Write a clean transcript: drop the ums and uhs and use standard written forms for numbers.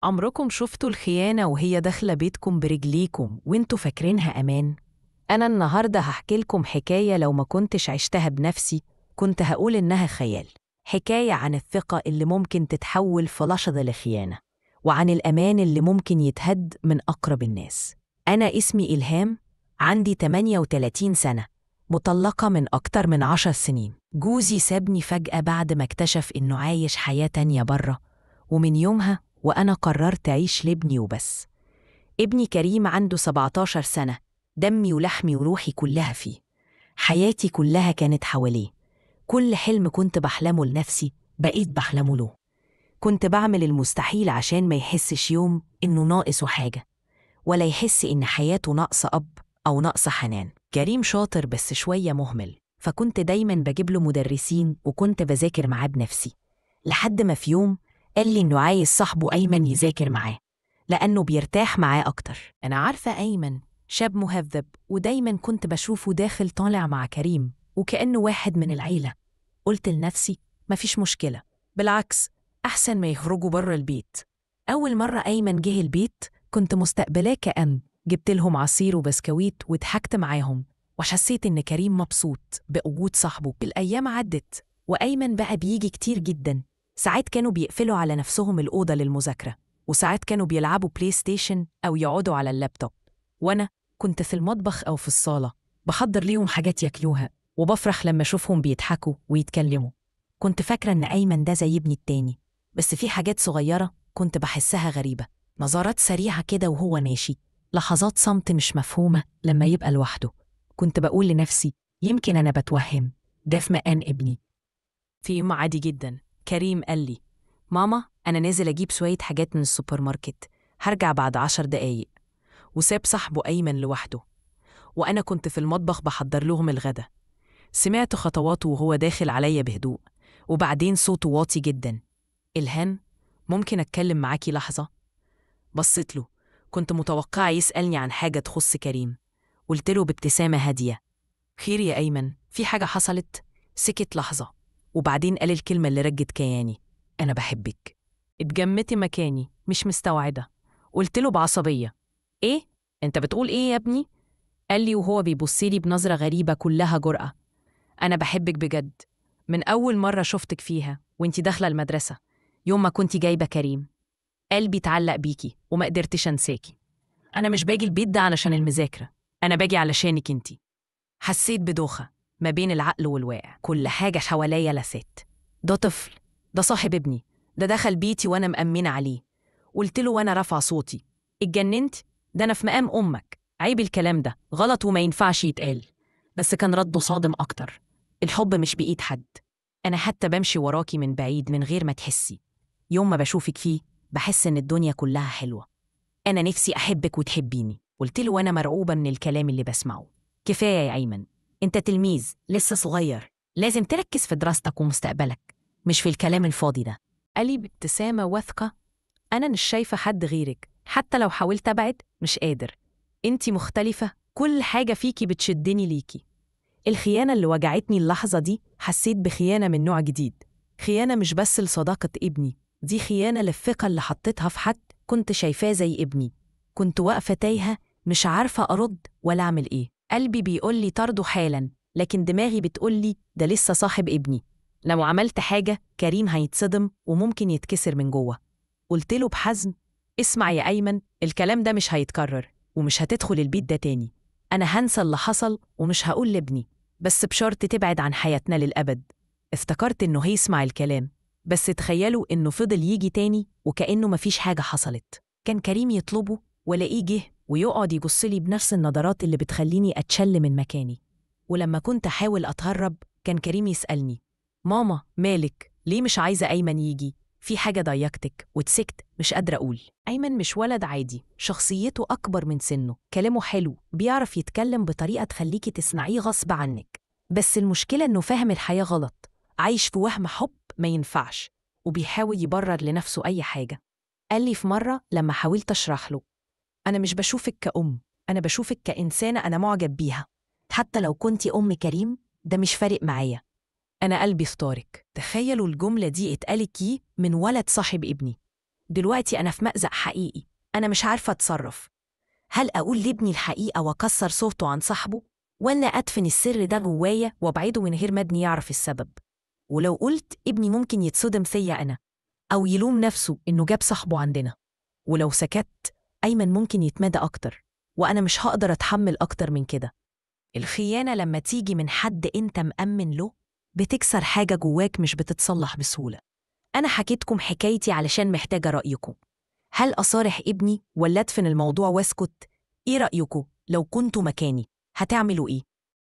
عمركم شفتوا الخيانة وهي داخلة بيتكم برجليكم وانتوا فاكرينها أمان؟ أنا النهاردة هحكي لكم حكاية لو ما كنتش عشتها بنفسي كنت هقول إنها خيال. حكاية عن الثقة اللي ممكن تتحول في لحظة لخيانة، وعن الأمان اللي ممكن يتهد من أقرب الناس. أنا اسمي إلهام، عندي 38 سنة، مطلقة من أكتر من 10 سنين. جوزي سابني فجأة بعد ما اكتشف إنه عايش حياة تانية برا، ومن يومها وأنا قررت أعيش لابني وبس. ابني كريم عنده 17 سنة، دمي ولحمي وروحي كلها فيه. حياتي كلها كانت حواليه، كل حلم كنت بحلمه لنفسي بقيت بحلمه له. كنت بعمل المستحيل عشان ما يحسش يوم إنه ناقصه حاجة، ولا يحس إن حياته ناقصة أب أو ناقصة حنان. كريم شاطر بس شوية مهمل، فكنت دايماً بجيب له مدرسين وكنت بذاكر معاه بنفسي، لحد ما في يوم قال لي إنه عايز صاحبه أيمن يذاكر معاه لأنه بيرتاح معاه أكتر. أنا عارفة أيمن شاب مهذب، ودايماً كنت بشوفه داخل طالع مع كريم وكأنه واحد من العيلة. قلت لنفسي مفيش مشكلة، بالعكس أحسن ما يخرجوا بره البيت. أول مرة أيمن جه البيت كنت مستقبلاه كأم، جبت لهم عصير وبسكويت وضحكت معاهم، وحسيت إن كريم مبسوط بوجود صاحبه. الأيام عدت وأيمن بقى بيجي كتير جدا. ساعات كانوا بيقفلوا على نفسهم الأوضة للمذاكرة، وساعات كانوا بيلعبوا بلاي ستيشن أو يقعدوا على اللابتوب، وأنا كنت في المطبخ أو في الصالة بحضر ليهم حاجات ياكلوها، وبفرح لما أشوفهم بيضحكوا ويتكلموا. كنت فاكرة إن أيمن ده زي ابني التاني، بس في حاجات صغيرة كنت بحسها غريبة، نظرات سريعة كده وهو ماشي، لحظات صمت مش مفهومة لما يبقى لوحده. كنت بقول لنفسي يمكن أنا بتوهم، ده في مقام ابني. في يوم عادي جدا كريم قال لي: ماما أنا نازل أجيب شوية حاجات من السوبر ماركت، هرجع بعد 10 دقايق. وساب صاحبه أيمن لوحده، وأنا كنت في المطبخ بحضر لهم الغدا. سمعت خطواته وهو داخل عليا بهدوء، وبعدين صوته واطي جدا: إلهام، ممكن أتكلم معاكي لحظة؟ بصيت له، كنت متوقعة يسألني عن حاجة تخص كريم. قلت له بابتسامة هادية: خير يا أيمن، في حاجة حصلت؟ سكت لحظة، وبعدين قال الكلمة اللي رجت كياني: أنا بحبك. اتجمدت مكاني مش مستوعبة. قلت له بعصبية: إيه؟ أنت بتقول إيه يا ابني؟ قال لي وهو بيبص لي بنظرة غريبة كلها جرأة: أنا بحبك بجد، من أول مرة شفتك فيها وانتي داخلة المدرسة، يوم ما كنتي جايبة كريم. قلبي اتعلق بيكي وما قدرتش أنساكي. أنا مش باجي البيت ده علشان المذاكرة، أنا باجي علشانك انتي. حسيت بدوخة ما بين العقل والواقع، كل حاجة حواليا لست. ده طفل، ده صاحب ابني، ده دخل بيتي وأنا مأمنة عليه. قلت له وأنا رافعة صوتي: اتجننت؟ ده أنا في مقام أمك، عيب الكلام ده، غلط وما ينفعش يتقال. بس كان رده صادم أكتر: الحب مش بإيد حد، أنا حتى بمشي وراكي من بعيد من غير ما تحسي. يوم ما بشوفك فيه بحس إن الدنيا كلها حلوة. أنا نفسي أحبك وتحبيني. قلت له وأنا مرعوبة من الكلام اللي بسمعه: كفاية يا أيمن، أنت تلميذ لسه صغير، لازم تركز في دراستك ومستقبلك، مش في الكلام الفاضي ده. قال لي بابتسامة واثقة: أنا مش شايفة حد غيرك، حتى لو حاولت أبعد مش قادر. أنتي مختلفة، كل حاجة فيكي بتشدني ليكي. الخيانة اللي وجعتني اللحظة دي، حسيت بخيانة من نوع جديد، خيانة مش بس لصداقة ابني، دي خيانة للثقة اللي حطيتها في حد كنت شايفاه زي ابني. كنت واقفة تايهة مش عارفة أرد ولا أعمل إيه. قلبي بيقول لي طرده حالا، لكن دماغي بتقول لي ده لسه صاحب ابني، لو عملت حاجة كريم هيتصدم وممكن يتكسر من جوه. قلت له بحزم: اسمع يا أيمن، الكلام ده مش هيتكرر ومش هتدخل البيت ده تاني. أنا هنسى اللي حصل ومش هقول لابني، بس بشرط تبعد عن حياتنا للأبد. افتكرت إنه هيسمع الكلام، بس تخيلوا إنه فضل يجي تاني وكأنه مفيش حاجة حصلت. كان كريم يطلبه ولاقيه جه ويقعد يبصلي بنفس النظرات اللي بتخليني أتشل من مكاني. ولما كنت أحاول أتهرب كان كريم يسألني: ماما مالك؟ ليه مش عايزة أيمن يجي؟ في حاجة ضايقتك؟ واتسكت مش قادرة أقول. أيمن مش ولد عادي، شخصيته أكبر من سنه، كلامه حلو، بيعرف يتكلم بطريقة تخليكي تسمعيه غصب عنك. بس المشكلة إنه فاهم الحياة غلط، عايش في وهم حب ما ينفعش، وبيحاول يبرر لنفسه أي حاجة. قال لي في مرة لما حاولت أشرح له: أنا مش بشوفك كأم، أنا بشوفك كإنسانة أنا معجب بيها، حتى لو كنتي أم كريم ده مش فارق معايا، أنا قلبي اختارك. تخيلوا الجملة دي اتقالت لي من ولد صاحب ابني. دلوقتي أنا في مأزق حقيقي، أنا مش عارفة أتصرف. هل أقول لابني الحقيقة وأكسر صورته عن صاحبه؟ ولا أدفن السر ده جوايا وأبعده من غير ما ابني يعرف السبب؟ ولو قلت ابني ممكن يتصدم فيا أنا، أو يلوم نفسه إنه جاب صاحبه عندنا. ولو سكت أيمن ممكن يتمادى أكتر، وأنا مش هقدر أتحمل أكتر من كده. الخيانة لما تيجي من حد أنت مأمن له بتكسر حاجة جواك مش بتتصلح بسهولة. أنا حكيتكم حكايتي علشان محتاجة رأيكم. هل أصارح ابني ولا أدفن الموضوع وأسكت؟ إيه رأيكم؟ لو كنتوا مكاني هتعملوا إيه؟